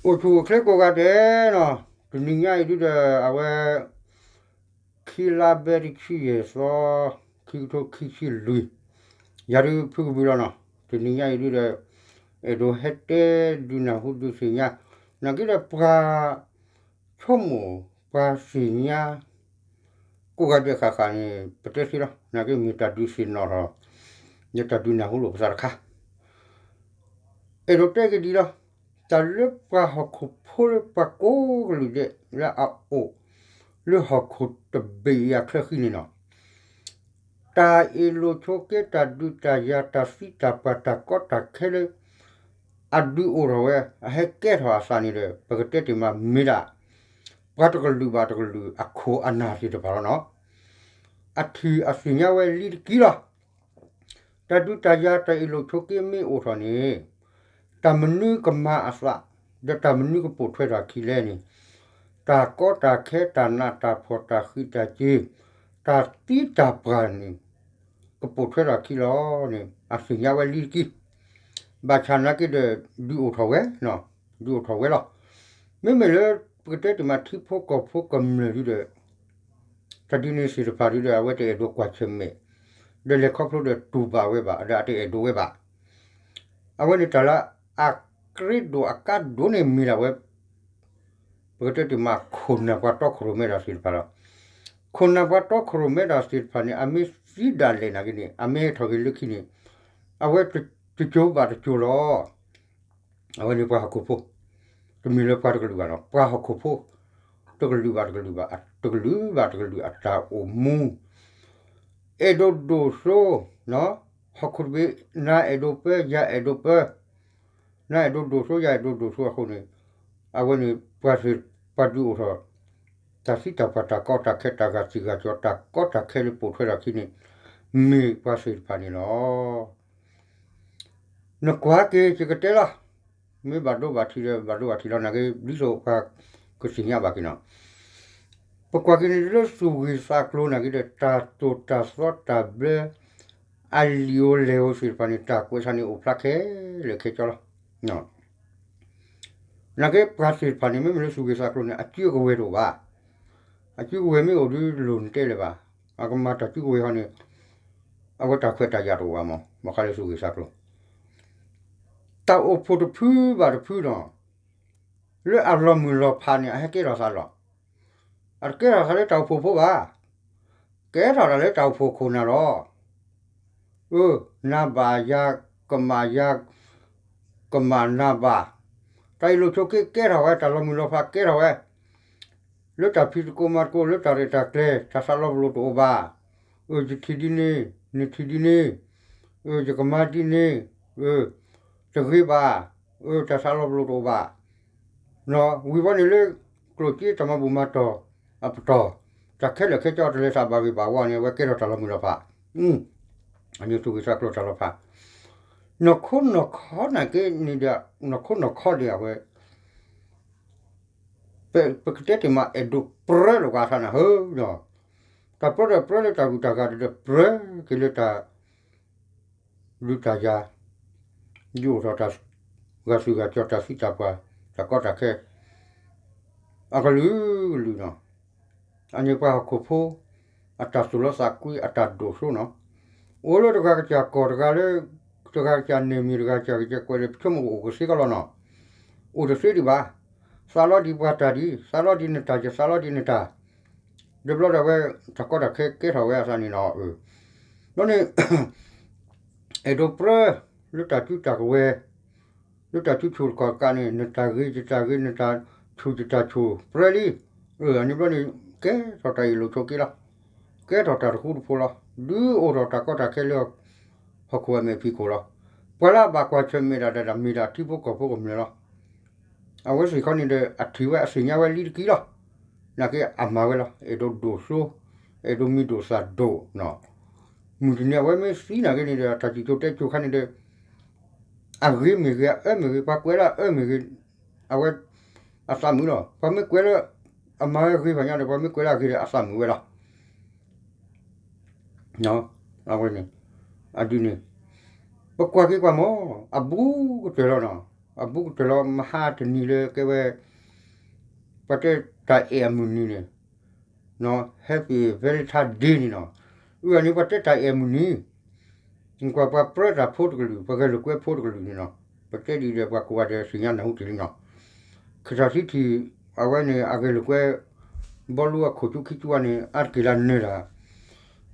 အိၣ်ဆူၣ်အိၣ်ချ့ကိးဂၤဒဲးနီၤ, တနံၤညါအံၤဒုဒီး အဝဲ ခံလါဘဲတဆံယဲၢ်သီ ခံကထိခံဆံလွံၢ်, ယၤဒုဖုကဘုးလီၤနီၤ, တနံၤညါအံၤဒုဒီး အဲၣ်ဒိးဟဲတဲဒုးနၢ်ဟူဒုးသ့ၣ်ညါ, နာ်က့ဒီးပှၤ ဆိကမိၣ် ပှၤသ့ၣ်ညါ ကိးဂၤဒဲးဃၣ်ဃၣ်န့ၣ် ပတဲသ့လီၤ, နာ်က့မ့ၢ်တၢ်ဒုးသ့ၣ်နီၣ်ထီၣ် ယတၢ်ဒုးနၢ်ဟူလိာ်ပသးတခါ အဲၣ်ဒိးတဲက့ၤဒ်လီၤ, တၢ်လၢပှၤဟီၣ်ခိၣ်ဖိလၢပှၤကိးကလုာ်ဒဲးလၢအအိၣ် လၢဟီၣ်ခိၣ်တဘ့ၣ်အံၤအချၢဃံန့ၣ်နီၤ, တၢ်အ့ၣ်လိာ်ဆိးက့ တၢ်ဒုးတၢ်ယၤ တၢ်သံတၢ်ပှၢ် တၢ်ကီတၢ်ခဲလၢ အဒုးအိၣ်ထီၣ်ဝဲ အဟဲကဲထီၣ်အသးန့ၣ်ဒီး ပကတဲတ့ၢ်မးမ့ၢ်ဒၣ် ပှၤတကလုာ်ဘၣ်တကလုာ်အခိၣ်အနၢ်သ့ၣ်တဖၣ်လီၤနီၤ, အထံၣ်အသ့ၣ်ညါဝဲလံတက့ၢ်လီၤ. တၢ်ဒုးတၢ်ယၤ တၢ်အ့ၣ်လိာ်ဆိးက့မ့ၢ်အိၣ်ထီၣ်န့ၣ် တၢ်မနုၤကမၤအသး ဒီးတၢ်မနုၤကပိာ်ထွဲထီၣ်အခံလဲၣ်န့ၣ်, တၢ်ကီတၢ်ခဲ တၢ်နးတၢ်ဖှီၣ် တၢ်ဃံးတၢ်စ့ၤ တၢ်သံတၢ်ပှၢ်န့ၣ် ကပိာ်ထွဲထီၣ်အခံလီၤန့ၣ် အသ့ၣ်ညါဝဲလံတက့ၢ်. ဘၣ်ဆၣ်နာ်က့ဒီး ဒုးအိၣ်ထီၣ်ဝဲ, ဒုးအိၣ်ထီၣ်ဝဲလီၤ. မ့မ့ၢ်လၢ ပကတဲတ့ၢ်မးထံဖိကီၢ်ဖိကမျၢၢ်ဒုဒီး တၢ်ဒ်န့ၣ်သ့ၣ်တဖၣ်ဒုဒီး အဝဲတအဲၣ်ဒိးကွၢ်ဆၢၣ်မဲာ်, ဒီးလဲၤခီဖျိဒီးတူၢ်ဘၣ်ဝဲဘၣ် ဒီးအတအဲၣ်ဒိးဝဲဘၣ်. အဝဲန့ၣ်တၢ်လၢအကြၢးဒိၣ်အကါဒိၣ်န့ၣ်မ့ၢ်ဒၣ်ဝဲ ပကတဲတ့ၢ်မး ခိၣ်နၢ်ပှၤတီခိၣ်ရိၣ်မဲဒၣ်သ့ၣ်တဖၣ်လီၤ. ခိၣ်နၢ်ပှၤတီခိၣ်ရိၣ်မဲဒၣ်သ့ၣ်တဖၣ်န့ၣ် အမ့ၢ်သံဒၣ်လဲာ်နာ်က့န့ၣ် အမ့ၢ်ဟဲထီၣ်က့ၤလၢခံန့ၣ် အဝဲတစိၤဘၣ်တစိၤလီၤ. အဝဲန့ၣ်ပှၤဟီၣ်ခိၣ်ဖိ, တမ့ၢ်လၢပှၤတကလုာ်ဘၣ်နီၤ, ပှၤဟီၣ်ခိၣ်ဖိ တကလုာ်ဘၣ်တကလုာ်ဘၣ်, တကလုာ်ဘၣ်တကလုာ်အတၢ်အိၣ်မူ အဲၣ်ဒိးဒိၣ်စိ, ဟီၣ်ခိၣ်တဘ့ၣ် နၤအဲၣ်ဒိးပၢ ယၤအဲၣ်ဒိးပၢ, နၤအဲၣ်ဒိးဒိၣ်စိ ယၤအဲၣ်ဒိးဒိၣ်စိအဃိန့ၣ်, အဝဲန့ၣ် ပှၤသ့ၣ်ပှၤဒုးအိၣ်ထီၣ် တၢ်သံတၢ်ပှၢ် တၢ်ကီတၢ်ခဲ တၢ်ဂာ်စံၣ်ဂာ်ကၠီ တၢ်ကီတၢ်ခဲလၢပိာ်ထွဲထီၣ်အခံန့ၣ် မ့ၢ်ပှၤသ့ၣ်တဖၣ်န့ၣ်လီၤ. နကွၢ်က့ၤ ယကတဲလီၤ, မ့ၢ်ဘၣ်ဒိဘၣ်ထံးဒီး ဘၣ်ဒိဘၣ်ထံးလီၤ နာ်က့ ဒ်သိးပှၤကသ့ၣ်ညါဘၣ်က့ၤနီၤ. ပကွၢ်က့ၤန့ၣ်လၢသူၣ်ဂ့ၢ်သးကျိၤနာ်က့ဒီး တၢ်သိၣ်တၢ်သီတၢ်ဘျၢ အလံာ်ဧိၤလဲၢ်ဧိၤသ့ၣ်တဖၣ်န့ၣ် တၢ်ကွဲးသးန့ၣ်အိၣ်ဖျါခဲလၢာ်ခဲဆ့လီၤ. နာ်က့ပှၤသ့ၣ်တဖၣ်န့ၣ် မ့မ့ၢ်လၢသူၣ်ဂ့ၢ်သးကျိၤန့ၣ် အစုကဝဲၤတအိၣ်ဘၣ်. အစုကဝဲၤမ့ၢ်အိၣ်ဒုးလိၣ်နတဲလၢၤဘၣ်. အကမၤတၢ်စုကဝဲၤဟီန့ၣ် အဝဲတၢ်ခွဲးတၢ်ယာ်တအိၣ်ဘၣ်မး ဘၣ်ဃးလၢသူၣ်ဂ့ၢ်သးကျိၤ တၢ်အိၣ်ဖှိၣ်တဖုဘၣ်တဖုဒီး လၢအလီၤမုၢ်လီၤဖးန့ၣ် အဟဲကဲထီၣ်သးလီၤ. အတကဲထီၣ်သးလၢတၢ်အိၣ်ဖှိၣ်ဖိဘၣ်. ကဲထီၣ်သးလၢတၢ်အိၣ်ဖှိၣ်ခိၣ်နၢ်လီၤ. အၢ နၤဘၣ်ယၤ ကမၣ်ယၤ ကမၣ်နၤဘၣ်. တၢ်အ့ၣ်လိာ်ဆိးက့ကဲထီၣ်ဝဲ တၢ်လီၤမုၢ်လီၤဖးကဲထီၣ်ဝဲ လၢတၢ်ဖံးသကိးမၤသကိး လၢတၢ်ရဲၣ်တၢ်ကျဲၤ တၢ်သးလီၤပလိာ်တအိၣ်ဘၣ်. အၢ ယထံၣ်ဒ်န့ၣ် နထံၣ်ဒ်န့ၣ် အၢ ယကမၤဒ်န့ၣ် အၢ တဂ့ၤဘၣ်. အၢ တၢ်သးလီၤပလိာ်တအိၣ်ဘၣ်. ဝံၤဝီန့ၣ်လၢ ကျိၣ်စ့တၢ်မၤဘူၣ်မၤတီၢ်အပတီၢ် တၢ်ခဲလၢာ်ခဲဆ့တလဲၤသးဘၣ်ဂ့ၤဘၣ်ဝါန့ၣ် အဝဲကဲထီၣ်တၢ်လီၤမုၢ်လီၤဖး အန့ၣ်သူၣ်ဂ့ၢ်သးကျိၤတၢ်လီၤဖး နီၢ်ခိနီၢ်ခီနာ်က့န့ၣ်ဒီး နီၢ်ခိနီၢ်ခီန့ၣ်အဝဲ ပကတဲတ့ၢ်မး အဲၣ်ဒိးပြၢလိာ်က့ၤအသးနၢ်ဟၢဒီး တၢ်ပြၢဒီးပြၢလၢတၢ်ဂုၤတၢ်ဂၤဒီး ပြၢက့ၤလၢတၢ် ဒုးတၢ်ယၤ ဒုးအိၣ်ထီၣ်တၢ် ဂာ်စုၣ်ဂာ်ကၠီ တၢ်သံတၢ်ပှၢ် တၢ်ကီတၢ်ခဲ အကလုာ်ကလုာ်နီၤ အန့ၣ်ပှၤဟီၣ်ခိၣ်ဖိ အတၢ်သူၣ်လီသးကွံ အတၢ်ဒိၣ်စိနီၤ အိၣ်လၢတဂၤကစၢ်ကီၢ်တဂၤလၢ တဂၤကစၢ်န့ၣ်မ့ၢ်တဂၤကစၢ်ကစၢ်ကွဲးလၢပဆိကမိၣ်အိၣ်ကသ့ကီလီၤနီၤ အိၣ်တသ့ဒံးဘၣ် သးလီဒံးပှၤတၢ်ဒံး သးလီဒံးနတၢ် ယသးလီဒံးနတၢ် ဒီးဘျီဒီးအဝဲ တၢ်ကီတၢ်ခဲကဲထီၣ်ဝဲအသးန့ၣ်နီၤ ဘျီန့ၣ် အဲၣ်ဒိးပြၢ လၢတၢ်စုတၢ်ကဝဲၤ လၢတၢ်စုဆူၣ်တခီၣ်တကးန့ၣ် နတၢ်ဂ့ၤယတၢ်ဂ့ၤ နတၢ်ဆူၣ်ယတၢ်ဆူၣ် ပြၢလံ အန့ၣ်ဘျီန့ၣ် ကဲထီၣ်တၢ်အ့ၣ်လိာ်ဆိးက့လီၤ ကဲထီၣ်တၢ်တဃူတဖိးလီၤ ဒုးအိၣ်ထီၣ်တၢ်ကီတၢ်ခဲလၢ ဟီၣ်ခိၣ်အမဲာ်ဖံးခိၣ်လီၤ ပှၤလၢအဘၣ်ကွၢ်ဆၢၣ်မဲာ်ဒၣ်တၢ်ဒၣ်မ့ၢ်ဒၣ်ထံဖိကီၢ်ဖိကမျၢၢ်လီၤ အဝဲသ့ၣ်ခီန့ၣ်ဒီး အထံၣ်ဝဲအသ့ၣ်ညါဝဲလံတက့ၢ်လီၤ နာ်က့အမၤဝဲလီၤ အဲၣ်ဒိးဒိၣ်စိ အဲၣ်ဒိးမံၤဒိၣ်သၣ်ဒိၣ် မုၢ်တနံၤအဝဲမ့ၢ်သံနာ်က့န့ၣ်ဒီး တၢ်စံၣ်စိၤတဲစိၤခါန့ၣ်ဒီး အဂ့ၤမ့ၢ်ဂ့ၤ အအၢမ့ၢ်ဂ့ၤ ပှၤကွဲးလၢအအၢမ့ၢ်ဂ့ၤ အဝဲ အသးမုာ်လီၤ ပှၤမ့ၢ်ကွဲးလၢ အမၤဝဲဂ့ၤဘၣ်ညါဒီး ပှၤမ့ၢ်ကွဲးလၢအဂ့ၤဒီး အသးမုာ်ဝဲလီၤ အဝဲန့ၣ် အဒ်န့ၣ် ပကွၢ်က့ၤကွၢ်မး အဘူးကတၢၢ်လီၤနီၤ အဘူးကတၢၢ်လီၤ မဟါတနံၤလၢကဲဝဲ ပှၤတဲတၢ်အဲၣ်အမုၢ်နံၤန့ၣ် Happy Valentine Day န့ၣ်နီၤ, အဂၤန့ၣ် ပှၤတဲတၢ်အဲၣ်အမုၢ်နံၤ, နကွၢ်ပှၤပြၢတၢ်ဖိတကလုာ် ပှၤဂဲၤလိာ်ကွဲဖိတကလုာ်န့ၣ်နီၤ, ပတဲဒ်ဒီးပှၤကိးဂၤဒဲးသ့ၣ်ညါနၢ်ဟူတ့ၢ်လံနီၤ, ခၢၣ်ထီၣ်ဆံထံၣ် အဝဲန့ၣ် အဂဲၤလိာ်ကွဲ ဘီလူအခိၣ်ကၠူခံကၠူန့ၣ် အါတက့ၢ်လၢနၢၤတၢ်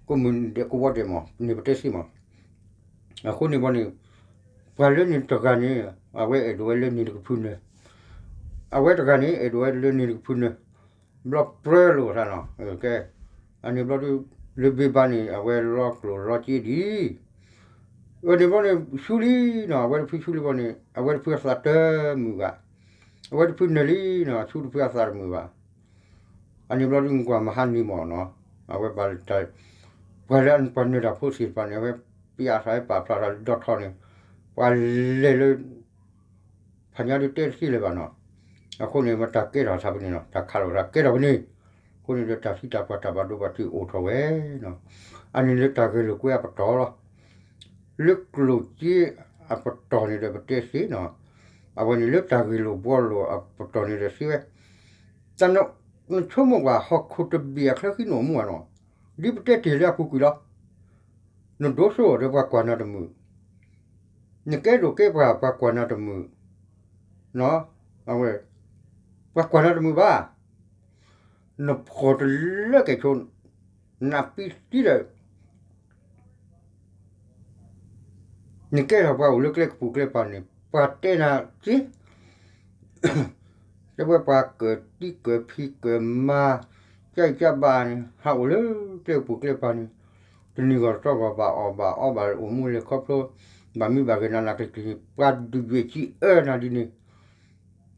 ကိးမုၢ်ဒဲးကဝီၤဒဲးမး န့ၣ်ပတဲစ့မး, အဃိန့ၣ်ဘီန့ၣ် ပှၤလၢန့ၣ်တဂၤန့ၣ် အဝဲအဲၣ်ဒိးဝဲလၢန့ၣ်တကဖုနၢၤ, အဝဲတဂၤန့ၣ် အဲၣ်ဒိးဝဲလၢန့ၣ်တကဖုနၢၤ, ဘျီပြၢလိာ်သးနီၤ, ကဲ, အန့ၣ်ဘျီဒုး လၢဘ့ဘါန့ၣ် အဝဲလီကျိာ်လီစ့ဒံး, အန့ၣ်ဘျီန့ၣ် ဆူလံနီၤ, အဝဲတဖုဆူလံဘီန့ၣ် အဝဲတဖုအသးတမုာ်ဘၣ်, အဝဲတဖုနၢၤလံနီၤ, ဆူတဖုအသးတမုာ်ဘၣ်, အန့ၣ်ဘျီဒုးနကွၢ်မဟါနံၤမးနီၤ, အဝဲ ပှၤလၢပှၤနၢၤတၢ်ဖိသ့ၣ်တဖၣ်န့ၣ် အဝဲပျးသးဝဲပာ်ဖျါသးလၢဒီထီန့ၣ် ပှၤလဲၤလၢ ဖးညါဒုးတဲတသ့လၢၤဘၣ်နီၤ, အဃိန့ၣ် မ့ၢ်တၢ်ကဲထီၣ်သးဖဲန့ၣ်နီၤ, တၢ်ခးလိာ်သးကဲထီၣ်ဖဲန့ၣ်, အဃိန့ၣ်ဒီးတၢ်သံတၢ်ပှၢ်တၢ်ဘၣ်ဒိဘၣ်ထံးအိၣ်ထီၣ်ဝဲနီၤ, အန့ၣ်လၢတၢ်ဂဲၤလိာ်ကွဲအပတီၢ်လီၤ, လၢကျိၣ်စ့အပတီၢ်န့ၣ်ဒီးပတဲသ့နီၤ, အဝဲန့ၣ်လၢတၢ်ဂ့ၢ်လိာ်ဘှီလိာ်အပတီၢ်န့ၣ်ဒီးသ့ဝဲ, တၢ်န နဆိကမိၣ်ကွၢ် ဟီၣ်ခိၣ်တဘ့ၣ်အချၢဃံနအိၣ်မူဧါနီၤ, ဒ်ပတဲတ့ၢ်လၢအပူၤကွံာ်လီၤ, နဒိးဆိဒီးပှၤကွၢ်နၤတမုာ်, နကဲဒိၣ်ကဲပှၢ်ပှၤကွၢ်နၤတမုာ်, အဝဲ ပှၤကွၢ်နၤတမုာ်ဘၣ်, နဖှီၣ်တလၢကဲၣ်ဆိ, နပံသံဒီး နကဲထီၣ်ပှၤအိၣ်လၢကျဲကပူၤကျဲပၤန့ၣ် ပှၤတဲနၤစ့, တဲဝဲပှၤကၢၣ်တံကၢၣ်ဖံးကၢၣ်မၤ, ကၢ်အံၤကၢ်ဘၣ်န့ၣ် ဟးအိၣ်လၢကျဲကပူၤကျဲပၤန့ၣ်, တနံၤဂီၢ်တသီဂီၢ်ဘၣ်အီၣ်ဘၣ်အီဘၣ်အိၣ်မူလဲၤခီဖျိ, ဘၣ်မံဘၣ်ဂဲၤနးနးကျံၤကျံၤန့ၣ် ပှၤဒုးယဲၢ်ကံအၢနၤဒ်န့ၣ်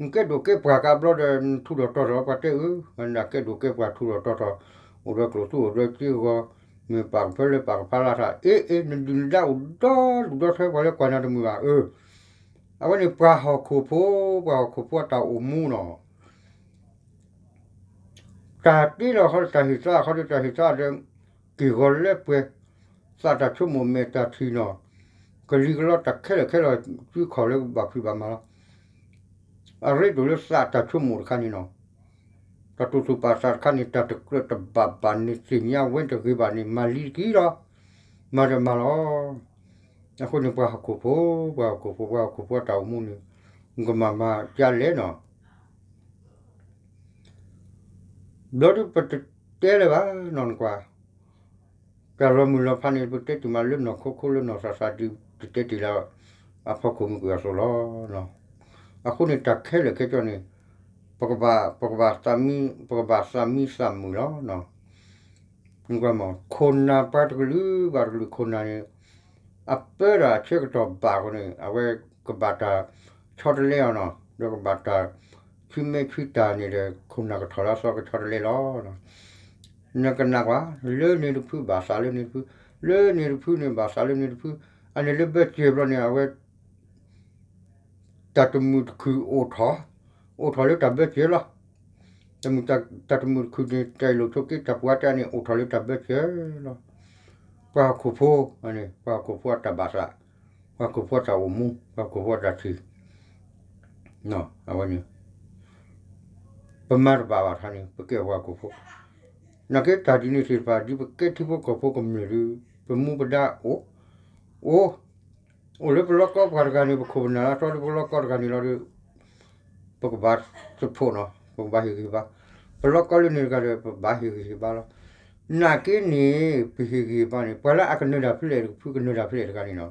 နကဲဒိၣ်ကဲပှၢ်ကါဘျီဒီး နထူးထီၣ်တီၢ်ထီၣ်ပှၤတဲအၢ, နကဲဒိၣ်ကဲပှၢ်ထူးထီၣ်တီၢ်ထီၣ်, အိၣ်ဒီးကျိၣ်သူအိၣ်ဒီးစ့ဂီၤ, မ့ၢ်ပာ်ကဖၢလၢပာ်ကဖၢလၢထီၣ်, အ့ အ့ နဒုၣ်နဒါအိၣ်ဒီဒူၣ်ဒီထၢ ပှၤလၢကွၢ်နၤတမုာ်ဘၣ်, အၢ, အဝဲန့ၣ်ပှၤဟီၣ်ခိၣ်ဖိ, ပှၤဟီၣ်ခိၣ်ဖိအတၢ်အိၣ်မူနီၤ တၢ်တ့လီၤဃီဒီးတၢ်ဟ့ၣ်သါဃီဒီးတၢ်ဟ့ၣ်သါဒီး က့ၢ်ဂီၤလၢပှဲၤ, သးတၢ်ဆိကမိၣ်မဲာ်တၢ်ထံၣ်နီၤ, ကလံၤကလီတၢ်ခဲလၢာ်ခဲလီၤ စုခီၣ်လၢဘၣ်ဖံးဘၣ်မၤလီၤ, အရ့ဒိၣ်လၢသးတၢ်ဆိကမိၣ်တခါန့ၣ်နီၤ, တၢ်တိာ်သူၣ်ပာ်သးတခါန့ၣ် တၢ်တကြၢးတဘၣ်ဘၣ်န့ၣ် သ့ၣ်ညါဝဲတဂ့ၤဘၣ်န့ၣ် မၤလံတက့ၢ်လီၤ, မၤဒီးမၤလီၤ, အဃိန့ၣ်ပှၤဟီၣ်ခိၣ်ဖိ, ပှၤဟီၣ်ခိၣ်ဖိ, ပှၤဟီၣ်ခိၣ်ဖိအတၢ်အိၣ်မူန့ၣ် ကမၤမၤကလဲၣ်နီၤ ဘျီဒုးပတတဲလၢၤဘၣ်နီၤနကွၢ်, တၢ်လီၤမုၢ်လီၤဖးန့ၣ် ပတဲတ့ၢ်မးလၢနီၢ်ခိခိလၢနီၢ်သးသးဒုး တတဲတ့ၢ်လၢ အဖီခိၣ်မုၢ်ကွံာ်အသိးလီၤ. အဃိန့ၣ်တၢ်ခဲလၢာ်ခဲဆ့န့ၣ် ပကဘၣ်, ပကဘၣ်သးမံ, ပကဘၣ်သးမံသးမုာ်လီၤ. ခိၣ်နၢ်ပှၤတကလုာ်ဘၣ်တကလုာ်ခိၣ်နၢ်န့ၣ် အပၢတၢ်ဆၢကတီၢ်ဘၣ်အဃိန့ၣ် အဝဲကဘၣ်တၢ်ဆီတလဲအီၤနီၤ, ဒီးကဘၣ်တၢ်ဆူမဲာ်ဆူတၢ်န့ၣ်ဒီး ခိၣ်နၢ်ကထီၣ်လၢအသီကဆီတလဲလီၤ. နကနၣ်ကွၢ်, လၢန့ၣ်တဖုဘၣ်သးလၢန့ၣ်တဖု, လၢန့ၣ်တဖုန့ၣ်ဘၣ်သးလၢန့ၣ်တဖု, အန့ၣ်လၢဘၢစၢၤဘျီန့ၣ် အဝဲ တၢ်တမုာ်တခုၣ်အိၣ်ထီၣ်, အိၣ်ထီၣ်လၢတၢ်ဘၢစၢၤလီၤ. တၢ်မုာ်, တၢ်တမုာ်တခုၣ်န့ၣ် တၢ်အ့ၣ်လိာ်ဆိးက့တၢ်ပှၤတၢ်န့ၣ် အိၣ်ထီၣ်လၢတၢ်ဘၢစၢၤလီၤ. ပှၤဟီၣ်ခိၣ်ဖိ, ပှၤဟီၣ်ခိၣ်ဖိအတၢ်ဘၣ်သး, ပှၤဟီၣ်ခိၣ်ဖိအတၢ်အိၣ်မူ, ပှၤဟီၣ်ခိၣ်ဖိအတၢ်ထံၣ်, အဝဲန့ၣ် ပမၤတဘၣ်ဘၣ်ထါန့ၣ် ပကဲပှၤဟီၣ်ခိၣ်ဖိ, နာ်က့တၢ်ဒ်န့ၣ်သ့ၣ်တဖၣ် ဒ်ပကဲထံဖိကီၢ်ဖိကမျၢၢ်ဒီး ပမူပဒါအိၣ်, အိၣ် အိၣ်လၢပလီၢ်ကီၢ်ပှၤတဂၤန့ၣ် ပခိၣ်ပနၢ်လၢအသီဒီးပလီၢ်ကီၢ်တဂၤန့ၣ်လီၤဒီး ပကဘၣ်သဖှိၣ်နီၤ, ပကဘၣ်ဟ့ၣ်ဂံၢ်ဟ့ၣ်ဘါ, ပလီၢ်ကီၢ်လၢန့ၣ်တဂၤဒီး ပဘၣ်ဟ့ၣ်ဂံၢ်ဟ့ၣ်ဘါလီၤ. နာ်က့န့ၣ် ပဟ့ၣ်ဂံၢ်ဟ့ၣ်ဘါန့ၣ် ပှၤလၢအကနၢၤတၢ်ဖဲလဲၣ်တဖု ကနၢၤတၢ်ဖဲလဲၣ်တဂၤန့ၣ်နီၤ,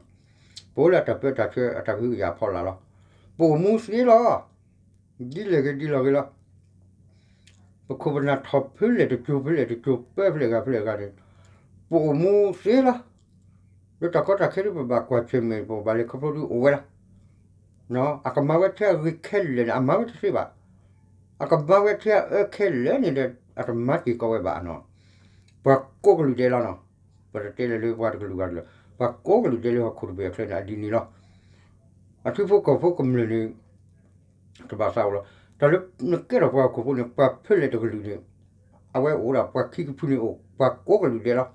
ပအိၣ်လၢအတၢ်ပၢတၢ်ဆှၢအတၢ်ကဟုကယာ်ဖီလာ်လီၤ. ပအိၣ်မူသ့လီၤ. ဒ်လဲၣ်ဂ့ၤဒ်လဲၣ်ဂ့ၤလီၤ. ပခိၣ်ပနၢ်ထီၣ်ဖဲလဲၣ်တစိၤဖဲလဲၣ်တစိၤ ပၢဖဲလဲၣ်ဂၤဖဲလဲၣ်ဂၤန့ၣ် ပအိၣ်မူသ့လီၤ. လၢတၢ်ကီတၢ်ခဲဒ်ပဘၣ်ကွၢ်ဆၢၣ်မဲာ် ပကဘၣ်လဲၤခီဖျိဒ်အိၣ်ဝဲလီၤ. အကမၤဝဲထဲအဂ့ၤခဲလၢာ်န့ၣ် အမၤဝဲတသ့ဘၣ်. အကမၤဝဲထဲအအၢခဲလၢာ်န့ၣ်ဒီး အတမၤတ့ၢ်ကီးဝဲဘၣ်နီၤ. ပှၤကိးကလုာ်ဒဲးလီၤနီၤ. ပတတဲလၢၤလၢပှၤတကလုာ်ဂၤတကလုာ်, ပှၤကိးကလုာ်ဒဲးလၢဟီၣ်ခိၣ်တဘ့ၣ်အချၢန့ၣ် အဒ်န့ၣ်လီၤ. အထံဖိကီၢ်ဖိကမျၢၢ်န့ၣ် တဘၣ်သးအိၣ်လီၤ. တၢ်လၢနကဲထီၣ်ပှၤဟီၣ်ခိၣ်ဖိန့ၣ် ပှၤဖဲလဲၣ်တကလုာ်န့ၣ် အဝဲအိၣ်ဒၣ်ပှၤခံကဖုန့ၣ်အိၣ် ပှၤကိးကလုာ်ဒဲးလီၤ.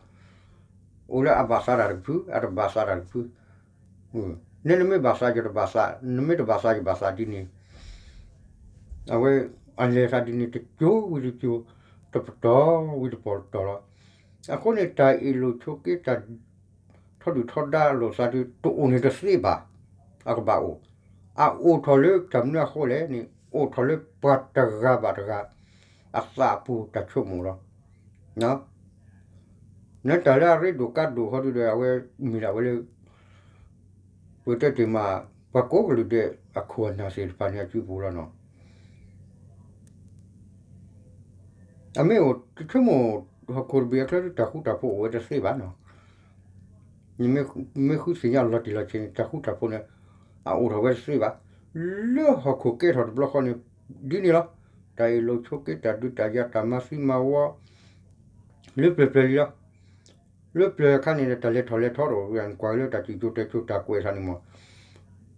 အိၣ်လၢအဘၣ်သးတၢ်တကဖု အတဘၣ်သးတၢ်တကဖု နဲနမ့ၢ်ဘၣ်သးယတဘၣ်သး, နမ့ၢ်တဘၣ်သးယဘၣ်သးဒ်န့ၣ်, အဝဲအလဲၤသးဒ်န့ၣ် တကၠိဝံၤတကၠိ, တပတီၢ်ဝံၤတပတီၢ်လီၤ. အဃိန့ၣ် တၢ်အ့ၣ်လိာ်ဆိးက့ တၢ်ထီဒုၣ်ထီဒါလိာ်သးဒုး တအိၣ်န့ၣ်တသ့ဘၣ်, အကဘၣ်အိၣ်, အအိၣ်ထီၣ်လၢတၢ်မနုၤအဃိလဲၣ်န့ၣ် အိၣ်ထီၣ်လၢပှၤတဂၤဘၣ်တဂၤ အသးအပူၤတၢ်ဆိကမိၣ်လီၤ. နတၢ်လၢအရ့ဒိၣ်ကါဒိၣ်ဃီဒုဒီး အဝဲမ့ၢ်ဒၣ်ဝဲလၢ ပတဲတ့ၢ်မး ပှၤကိးကလုာ်ဒဲးအခိၣ်အနၢ်သ့ၣ်တဖၣ်န့ၣ်အစုပူၤလီၤနီၤ. အမ့ၢ်အိၣ်တဆိကမိၣ် ဟီၣ်ခိၣ်တဘ့ၣ်အချၢဒု တၢ်ဃူတၢ်ဖိးအိၣ်ဝဲတသ့ဘၣ်နီၤ. မ့ၢ်ဃုသ့ၣ်ညါလီၤတံၢ်လီၤဆဲးန့ၣ် တၢ်ဃူတၢ်ဖိးန့ၣ် အအိၣ်ထီၣ်ဝဲတသ့ဘၣ်. လၢဟီၣ်ခိၣ်ကဲထီၣ်တဘျီဃီန့ၣ် ဒ်န့ၣ်လီၤ. တၢ်အ့ၣ်လိာ်ဆိးက့ တၢ်ဒုးတၢ်ယၤ တၢ်မၤသံမၤဝီ လၢပျၢၤပျၢၤလံလီၤ. လၢပျၢၤအခါန့ၣ်ဒီး တၢ်လဲၤထီၣ်လဲၤထီတအိၣ်, ကွၢ်လၢတၢ်စံၣ်စိၤတဲစိၤတၢ်ကွဲးသးန့ၣ်မး,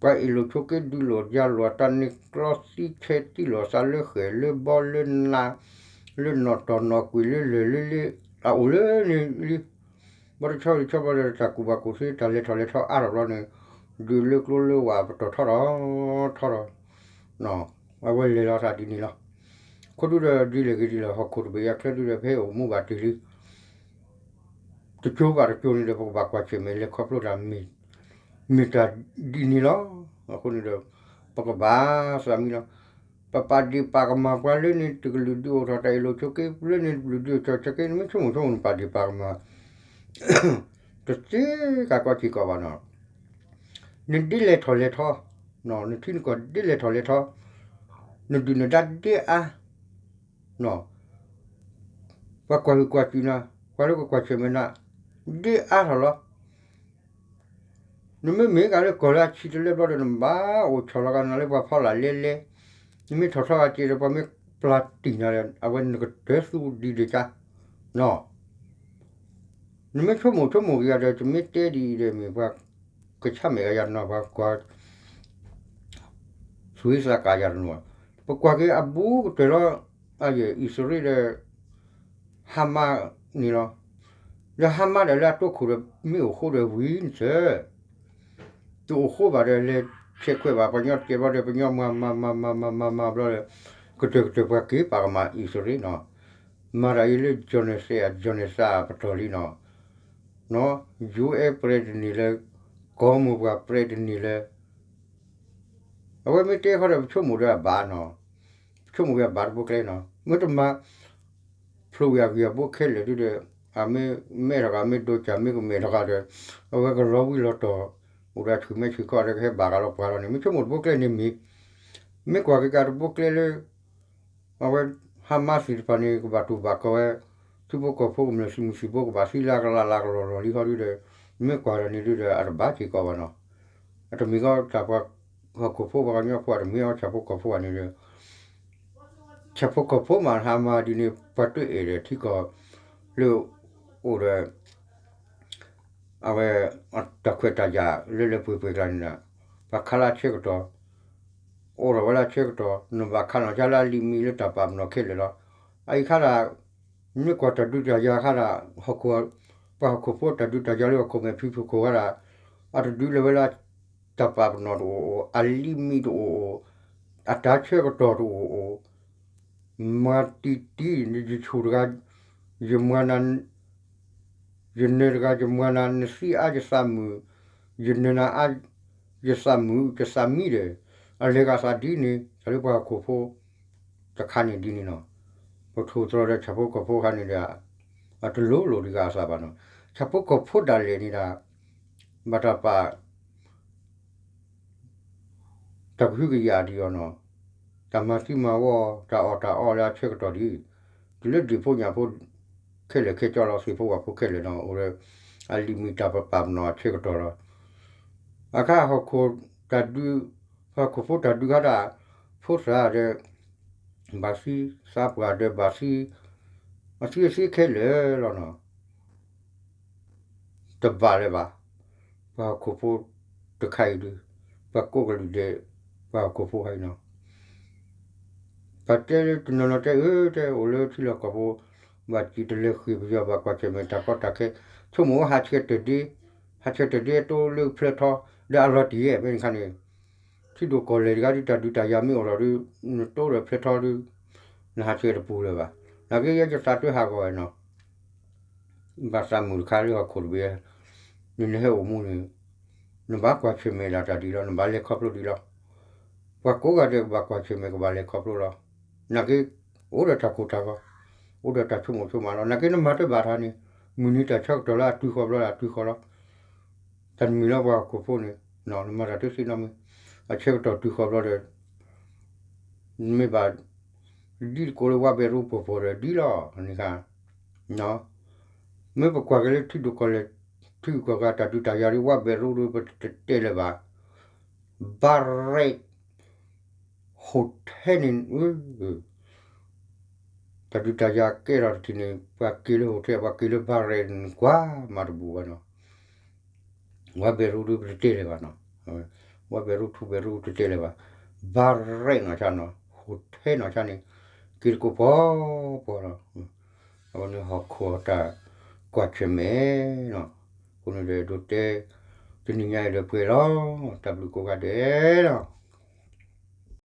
ပှၤအ့ၣ်လိာ်ဆိးက့ ဒုးလိာ်ယၤလိာ် တၢ်န့ၢ်ကျီသံဆဲးသံလိာ်သးလၢဃဲၣ်လၢဘီလၢနး လၢနီၣ်တီၢ်နီၣ်ကွံာ်လၢလၢၢ်လၢလ့ အအိၣ်လၢန့ၣ်လံ. ဘီတဆီတဆီဘျီဒီး တၢ်ကူၣ်ဘၣ်ကူၣ်သ့ တၢ်လဲၤထီၣ်လဲၤထီအါထီၣ်ဘျီန့ၣ် ဒုးလၢကျိလၢဝၣ်ပတီၢ်ထီထီၣ်ထီထီၣ် အဝဲလဲၤလီၤသးဒ်န့ၣ်လီၤ. အဃိဒုဒီး ဒ်လဲၣ်ဂ့ၤဒ်လဲၣ် ဟီၣ်ခိၣ်တဘ့ၣ်အချၢဒုဒီး ဖဲအအိၣ်မူဘၣ်တ့ၢ်လံ တကၠိဘၣ်တကၠိန့ၣ်ဒီး ပကဘၣ်ကွၢ်ဆၢၣ်မဲာ်လဲၤခီဖျိတၢ် မ့ၢ်တၢ်ဒ်န့ၣ်လီၤ. အဃိန့ၣ်ဒီး ပကဘၣ်သးမံလီၤ. ပပာ်ဒ့ၣ်ပာ်ကမၣ်ပှၤလၢန့ၣ် တကလုာ်ဒုးအိၣ်ထီၣ်တၢ်အ့ၣ်လိာ်ဆိးက့ လၢန့ၣ်တကလုာ်ဒုးအိၣ်ထီၣ်ဆိးက့ နမ့ၢ်ဆိကမိၣ်ဆိကမိၣ်နပာ်ဒ့ၣ်ပာ်ကမၣ် တသ့ကၤကီစ့ၢ်ကီးဘၣ်နီၤ. နဒ်လဲၤထီၣ်လဲၤထီ, နထံနကီၢ်ဒ်လဲၤထီၣ်လဲၤထီ, နဒုၣ်နဒါဒ်အါ, ပှၤကွၢ်ဟုၣ်ကွၢ်စူၣ်နၤ, ပှၤလၢကကွၢ်ဆၢၣ်မဲာ်နၤ ဒ်အါထီၣ်လီၤ. နမ့မ့ၢ်ဂၤလၢကီၢ်လၢအဆံးတလၢဘျီဒီး နဘၣ်အိၣ်ဆီၣ်လီၤဂာ်နၤလၢပှၤဖီလာ်လဲလဲ, နမ့ၢ်ထီၣ်ထီဂာ်က့ၤဒီး ပှၤမ့ၢ်ပျၢ်တံၢ်နၤဒီး အဝဲနကတၢၢ်သူဒံးဒံးကါ, နမ့ၢ်ဆိကမိၣ်ဆိကမိၣ်က့ၤဂၤဒီး တမ့ၢ်တဲဒ်အံၤဒီး မ့ၢ်ပှၤကဆါမဲာ်ဂၤယၤတနီၤ ပှၤကွၢ် သူၣ်ဝံသးကါယၤတနီၤ, ပကွၢ်က့ၤအဘူးကတၢၢ်လီၤ. အံၣ်စရ့လးဒီး ဟါမါန့ၣ်လီၤ. ဒီးဟါမါဒီးလၢအတိခိၣ်ဒီး မ့ၢ်အိၣ်ဃိဒီးဝံၤနဆၢ တအိၣ်ဃိဘၣ်ဒီး လဲၤဆဲးခွဲးဘၣ်ပှၤကညီတကဲဘျီဒီး ပှၤကညီမၤမၤမၤမၤမၤမၤမၤဘျီဒီး ကတၢၢ်ကတၢၢ်ပှၤက့ၤပာ်ကမၣ်အံၣ်စရ့လးနီၤ, မၤတၢ်အံၤလၢ genocide အ genocide အပတီၢ်လံနီၤ, ယူၢ်အဲၣ်ပြဲးတန့ၢ်လၢ ကီၢ်မိၢ်ပှၢ်ပြဲးတန့ၢ်လၢ အဝဲမ့ၢ်တဲဃီဒီး ပဆိကမိၣ်ဒီးအဘၣ်နီၤ, ပဆိကမိၣ်က့ၤအဘၣ်တဘိကျဲနီၤ, မ့ၢ်တမၤ ဖျိဝံၤအဂံၢ်အဘါခဲလၢာ်ဒုဒီး အမ့ၢ်မဲထီၣ်ဂၤ မ့ၢ်ဒိကၢ်မ့ၢ်ကမဲာ်ထီၣ်ဂၤဒီး အဝဲကလီၤဝံၤလီၤတီၤ အိၣ်ဒီးဆူၣ်မဲဆူၣ်ခီဒီး ကဟဲဘၣ်ဂၤလီၤပှၤလီၤန့ၣ် မ့ၢ်ဆိကမိၣ်တဘိကျဲန့ၣ်မ့ၢ်, မ့ၢ်ကွၢ်က့ၤကးတဘိကျဲလၢ အဝဲဟါမါသ့ၣ်တဖၣ်န့ၣ် ကဘၣ်တူၢ်ဘၣ်ကီဝဲ ထံဖိကီၢ်ဖိ ကမျၢၢ်စုမုၢ်စုဖှိၣ် ကဘၣ်သံလၢအကလးလးကလီၢ်လီၢ်လံဃီဒုဒီး မ့ၢ်ကွၢ်ဒီးန့ၣ်ဒုဒီး အတဘၣ်စ့ၢ်ကီးဘၣ်နီၤ, အတမ့ၢ်ဃီတၢ်ပှၤဟီၣ်ခိၣ်ဖိ ပှၤကညီဖိ အတမ့ၢ်အီၤဆၣ်ဖိကီၢ်ဖိဘၣ်န့ၣ်ဒီး ဆၣ်ဖိကီၢ်ဖိမး ဟါမါဒ်န့ၣ် ပှၤတအဲၣ်ဒီးထံကီၢ်လၢအိၣ်ဒီး အဝဲ တၢ်ခွဲးတၢ်ယာ်လၢလၢပှဲၤပှဲၤကျါန့ၣ်ဒီး ပှၤခးလၢအဆၢကတီၢ် အိၣ်ထီၣ်ဝဲလၢအဆၢကတီၢ် နဘၣ်ခးနီၣ်ကါလၢအလံာ်မံလၢတၢ်ပာ်ပနီၣ်ခဲလၢာ်လီၤ. အအံၤခါဒၣ် မ့ၢ်ကွၢ်တၢ်ဒုးတၢ်ယၤခါဒၣ် ဟီၣ်ခိၣ် ပှၤဟီၣ်ခိၣ်ဖိတၢ်ဒုးတၢ်ယၤလၢဟီၣ်ခိၣ်မဲာ်ဖံးဖုၣ်ခိၣ်ခါဒၣ် အတဒုးလၢၤဝဲလၢ တၢ်ပာ်ပနီၣ်တအိၣ်အိၣ် အလံာ်မံတအိၣ်အိၣ် အတၢ်ဆၢကတီၢ်တအိၣ်အိၣ် မၤတံၢ်တံၢ် ယဆူၣ်တဂၤ ယမၤနၤ ယနၢၤတဂၤ ယမၤနၤ နသံအါယသးမုာ် ယနၢၤနၤအါ ယသးမုာ် ယသးမံဒီး အလဲၤဂၤသးဒ်န့ၣ် တၢ်လၢပှၤဟီၣ်ခိၣ်ဖိ တခါန့ၣ်ဒ်န့ၣ်နီၤ. ပထိၣ်သတြီၤဒီးဆၣ်ဖိကီၢ်ဖိခါန့ၣ်ဒီး အတလိၤလိၤဒံးဂၤအသးဘၣ်နီၤ. ဆၣ်ဖိကီၢ်ဖိဒၣ်လဲာ်န့ၣ်ဒၣ် ဘၣ်တၢ်ပာ် တၢ်ကဟုကယာ်ဒံးအီၤနီၤ, တၢ်မၤသံမၤဝီ တၢ်အီၣ်တၢ်အီလၢအဆၢကတီၢ်ဒံး, တုၤလၢဒံၣ်ဖိညၣ်ဖိ ခဲလၢာ်ခဲဆ့လီၤ သ့ၣ်ဖိဝၣ်ဖိခဲလၢာ်နီၤ အိၣ်ဒီး အလံာ်မံတၢ်ပပာ်ပနီၣ်အဆၢကတီၢ်လီၤ. အခါဟီၣ်ခိၣ်တၢ်ဒုး ဟီၣ်ခိၣ်ဖိတၢ်ဒုးခါဒၣ် ဖိသၣ်ဒီး ဘၣ်သံ သးပှၢ်ဒီးဘၣ်သံ အသံအသ့ခဲလၢာ်လီၤနီၤ. တဘၣ်လၢၤဘၣ်. ပှၤဟီၣ်ခိၣ်ဖိတခါအံၤဒုး ပှၤကိးကလုာ်ဒဲး ပှၤဟီၣ်ခိၣ်ဖိခါအံၤနီၤ ပတဲတနီၤနီၤတဲအၢ တဲအိၣ်လၢထံလီၢ်ကီၢ်ပူၤ ဘၣ်စံၣ်တလဲၤဃ့ၢ်ပယီၤ ဘၣ်ကွၢ်ဆၢၣ်မဲာ်တၢ်ကီတၢ်ခဲ ဆိကမိၣ်ဝဲဟးဆှဲးတၢၢ်ဒ့ ဟးဆှဲးတၢၢ်ဒ့အတိလၢဖျၢၣ်ထီ လၢအလီၤတံၢ်ယဲၢ်ဖဲန့ၣ်ခါန့ၣ်, ထံဒိၣ်ကီၢ်လဲၢ်တဂၤဒုး တၢ်ဒုးတၢ်ယၤမ့ၢ်အိၣ်ထီၣ်ဒီး နတိဒီးဖျဲထီဒီး နဟးဆှဲးတပူၤလၢၤဘၣ်. နာ်က့ယဲယသးတဟးဂီၤဝဲနီၤ, ဘၣ်သးမုာ်တခါလၢဟီၣ်ခိၣ်တဘ့ၣ်, နနဟဲအိၣ်မူန့ၣ် နဘၣ်ကွၢ်ဆၢၣ်မဲာ်ဒၣ်တၢ်ဒ်လီၤ, နဘၣ်လဲၤခီဖျိဒ်လီၤ. ပှၤကိးဂၤဒဲးကဘၣ်ကွၢ်ဆၢၣ်မဲာ်ကဘၣ်လဲၤခီဖျိလီၤ. နာ်က့ အိၣ်ဒီးတၢ်ကိၢ်တၢ်ဂီၤ, အိၣ်ဒီးတၢ်ဆိကမိၣ်ဆိကမးလီၤ. နာ်က့နမၤတဘၣ်တၢ်န့ၣ် မုၢ်နံၤတၢ်ဆၢကတီၢ်လၢအတုၤဃီၤဘျီဒီးအတုၤဃီၤလီၤ. တၢ်တမုာ်လၢပှၤဟီၣ်ခိၣ်ဖိန့ၣ် နမၤတၢ်တသ့နီတမံၤ, အဆၢကတီၢ်တုၤဃီၤဘျီဒီး မ့ၢ်ဘၣ် ဒ်တကိးလၢဝါဘဲးရူပှီၢ်ပှီၢ်ဒီးဒ်လီၤန့ၣ်ခါ, မ့ၢ်ပကွၢ်က့ၤလၢထံဒိၣ်ကီၢ်လဲၢ် ထံဂုၤကီၢ်ဂၤတၢ်ဒုးတၢ်ယၤဒီး ဝါဘဲးရူဒီးပတတဲလၢၤဘၣ်. ဘၣ်ရဲၣ် ဟိၣ်ထဲန့ၣ် တၢ်ဒုးတၢ်ယၤကဲထီၣ်တထံၣ်န့ၣ် ပှၤက့ၤလၢဟိၣ်ထဲ ပှၤက့ၤလၢဘၣ်ရဲၣ်န့ၣ် ကွၢ်မၤတဘူးဘၣ်နီၤ. ဝါဘဲးရူဒီးပတတဲလၢၤဘၣ်နီၤ. ဝါဘဲးရူထူဘဲးရူတတဲလၢၤဘၣ်. ဘၣ်ရဲၣ်နီၢ်ဆါနီၤ ဟိၣ်ထဲနီၢ်ဆါန့ၣ် က့ၤတကိးပှီၤပှီၤလီၤ. အဝဲန့ၣ်ဟီၣ်ခိၣ်အတၢ်ကွၢ်ဆၢၣ်မဲာ်နီၤ. အဃိန့ၣ်ဒီးဒိးတဲ တနံၤညါအံၤဒီးပှဲၤလီၤ. တၢ်ဘျုးကိးဂၤဒဲးလီၤ.